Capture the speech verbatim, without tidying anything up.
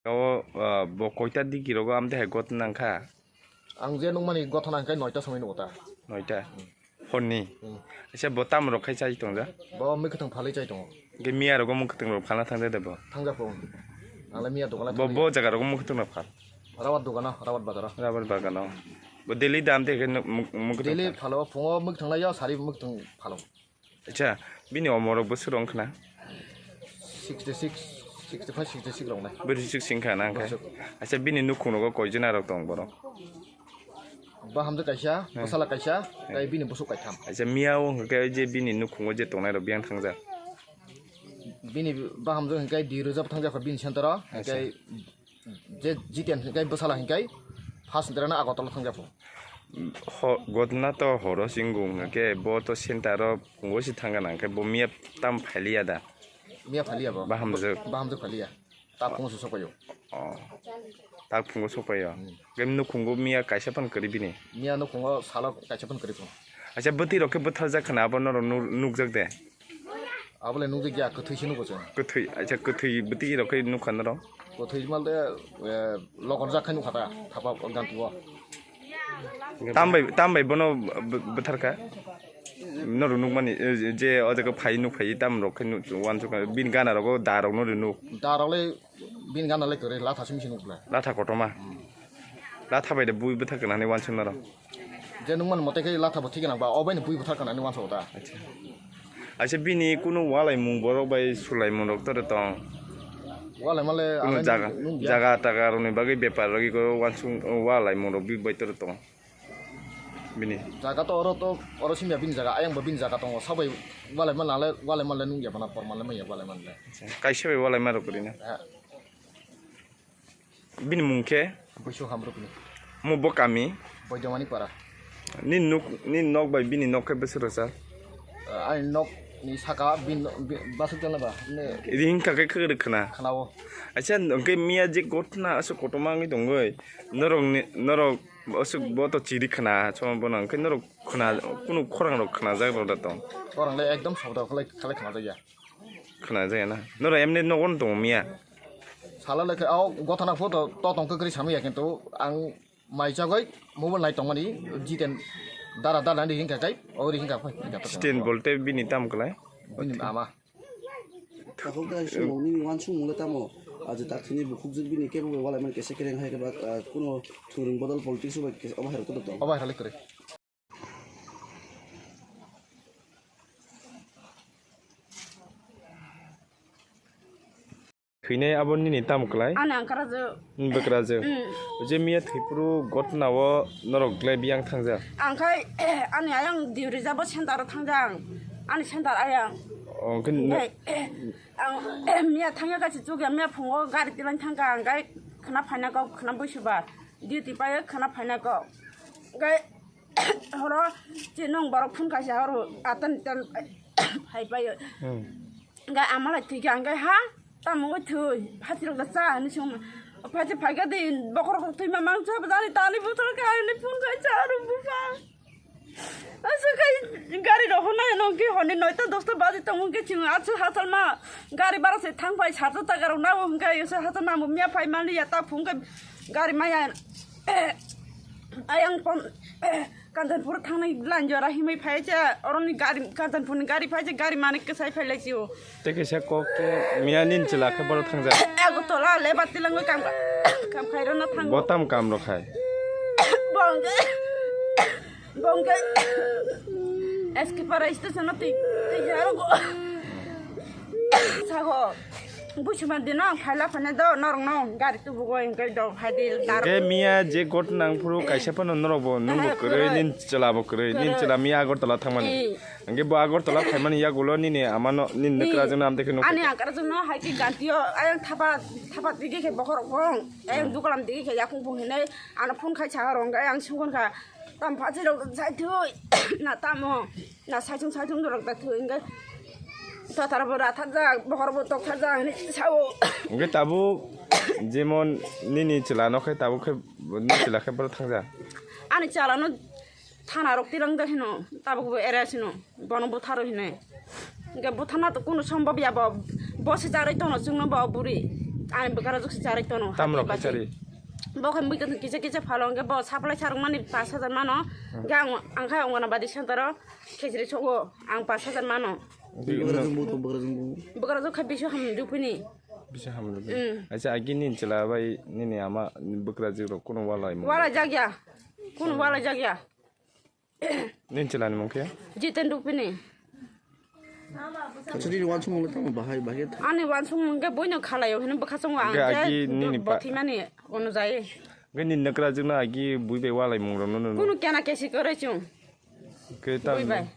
O, ah, bo koita digi rogo amtwi hai gotna wngkha? Ang je nukmani gotna hwnkhe noita somoi nugo ta. Noita? Horni? Hmm. Aisa bo tamo rok khai chai tongja? Bo mwkhwtwng phalwi chai tongo. Hwnkhe miya rogo mwkhwtwng rok phalna thangja de bo? Thangja phung. Ang le miya dogana bo, thangwi. Bo jaga rogo mwkhwtwng rok phal? Rawat dogano, Rawat bazaro. Rawat bagano. Bo daily dam te khe nuk-, muk-, muk Daily thangkha. Phalo phungo mwkhwtwng lai yo sari mwkhwtwng phalo. Acha, bini omorok bwswk rong khna? Sixty six, sixty five, sixty six rong nai. Bwswk sing kha na khe? Bwswk. Acha, bini nukhung rogo koi jona rok tong borok? Bahamjwk kaisa, hmm, bwsala kaisa, hmm, tei bini bwswk kaitham. Acha, miya o hwnkhe je bini nukhungo je tongnai rok biyang thangjak? Bini bahamjwk hwnkhe di rwjak thangjak bini center o, acha, hwnkhe je Jiten hwnkhe bwsala hwnkhe first ni dara no Agartala thangjaphuru. Ho-, gotna to horo singwng hwnkhe bo to center o phungo si thangana hwnkhe bo miya tam phailiya da? Miya phailiya bo. Bahamjwk. Bahamjwk phailiya. Ta phungo se sokpaio. Oh. Ta phungo sokpaio. Hmm. Hwnkhe nukhungo miya kaisa phano kwrwi bini? Miya nukhungo salo kaisa phano kwrwi phano. Acha bwtwi rok khe bwtharjak khna abo norok nu-, nukjak de? Abole nukjak ya, kwthwi se nugo chwng. Kwthwi, acha kwthwi bwtwi rok khe nukha norok? Kwthwi male, eh, lokorjak khai nukha ta, thapa ganti o. Tambai, tambai bono b-, b-, bwtharkha? Norok nukmani, eh, je o jaga phai nukphai tam rok khe nu-, uansukha, bini gana rogo da rok no rinuk. Da rok le bini gana le kwrwi, latha simi se nukle. Latha kotorma? Hmm. Latha bai de bui bwtharkha nani uansuk norok? Je nukmani mote khe latha bo thik gwnang ba, o bai ni bui bwtharkha nani uansuk ta. Acha. Acha bini kunu walaimung borok bai sulaimung rok tore tong? Walaimale kunu jaga, nung-, nungya. Jaga taga rokni bagwi bepar rogwi ko uansuk walaimung rok bui bai tore tong? Bini. Jaga to oro to, oro simya bini jaga, ayang bo bini jaga tongo, sabai walaimale, walaimale nungya bana, pormale manya walaimale. Acha. Kaisa bai walaima rok kwrwi na? Eh. Bini mung khe? Buisu Hamrukni. Mo bo kami? Boidamani para. Ni nuk, ni nok bai bini nok khe bwswk rwchar? Ah, ani nok ni saka bin, bin, basuk jana ba, ne. Ring ka khe khwrwk khna? Khna o. Acha, hwnkhe miya je gotna aswk kotorma wngwi tongwi, norok ni, norok aswk bo to chiri khna, chwng bono hwnkhe norok khna, kunu khorang rok khna jak rw da tong? Khorang le ekdom sabda khalai, khalai khna jak ya. Khna jaya na. Noro emni nogo no tongo miya? Sala lekha o gotha na photo to tong kwkri samya kintu ang mai chagoi mobile nai tongmani jiten dara dara ni hingka kai o ri hingka phai hingka phai. Jiten bolte bini tam kwlai? Bini ama. Takhuk da sumung nini wansung mungla tamo? Aje takhini bukhuk jwk bini kebo wala man kese kereng hai keba, ah, kuno thwrwng bodol politics bai kese obo hai rok to tong. Obo hai rok le kwrwi. Thwinai abo nini tamo kwlai? Ani angkara je. Bwkra je. Mm. Je miya thwipru gotna o norok glai biyang thangjak? Ang khai ani ayang diu rijabo center o thangjak. Ani center ayang. Oh, hwnkhe no- Nai, ang miya thangya kaisa chukya miya phungo gari tilang thangka ang gai khna phaina kok khna buisuba. Duty paio khna phaina kok. Gai Horo, che nung borok phone kaisa horo, atan tan hai paio. Hmm. Ga amala thik ang ga ha, tamo thoi, hati rok cha, ni sung. Phaje phai ga de, bokhorok twi ma mang cha, bajari tani butor ka, ni phone kaisa horo bupa. Asu kai gari rok hona no ki honi noita dosta baji tong ki ching asu hasal ma gari bara se thang pai sarta ta garok na hum kai asu hasal ma miya phai mali ya ta phung kai gari maya. Ayang pon Kanchanpur thangnai line jora himwi phai cha, oroni gari, Kanchanpurni gari phai cha, gari manik kwsai phai lai chio. Tei kaisa kok khe miya nini chwla khe borok thangjak. Agartala le bati langwi kam, kam khairokna thango. Bo tam kam rok hai? Bongke, bongke, S K Para station o twi, twi jaro go. Sago. Buchuma dino ang phaila phane do norok no gari tubugo hingke do phaidi daro. Hingke miya je got nang phuru kaisa phano norok bo nungbo kwrwi nin chwla bo kwrwi nin chwla miya Agartala thangmani. Hingke bo Agartala phaimani yagulo nini amano nini nukra jwngno amtwi khe nukha. Ani angkara jwngno hai khe gantio ayang thapa thapa digi khe bokhorok bong ayang dukulam digi khe yakung bung hinai ano phone khai charo hingke ayang sungkon kha tam phachi rok jai thoi na tamo. Na saichung saichung dorok ta thoi hingke Tatar bo rathajak, bohor bo tokthajak hinwi sao. Hwnkhe tabuk jemon nini chwla no khe tabuk khe nini chwla khe boro thangja. Ani chwla no thana rok tilangjak hino, tabuk bo area sino, bono butharo hinwi. Hwnkhe buthana to kunu sombab ya bo, bo se jarwi tono chwngno bo buri. Ani bwkara jok se jarwi tono. Tam rok khe chari. Bo khe mui kisa kisa phalo hwnkhe bo supply sarwk mani pash hajar mano. Hwnkhe ang, ang khe Anganabadi center o khejri sogo, ang pash hajar mano. Bwkrajwk bo to bwkrajwk bo. Bwkrajwk khe bisu hamjwk phini. Bisa hamjwk. Mm. Acha, agi nini chwla bai nini ama bwkrajwk rok kuno walai mo? Walai jakya. Kuno walai jakya. Nini chwla ni mung khe? Jiten Rupini. Acha, nini wansukmung le tamo bahai bahai. Ani wansukmung khe boino khalaio hino bwkha chongo ang. Hwnkhe agi nini pa- bothimani onujai. Hwnkhe nini bwkrajwk no agi bui bai walai mung rok no no. Kuno kena kesi kwrwi chwng. Hwnkhe ta- Bui bai.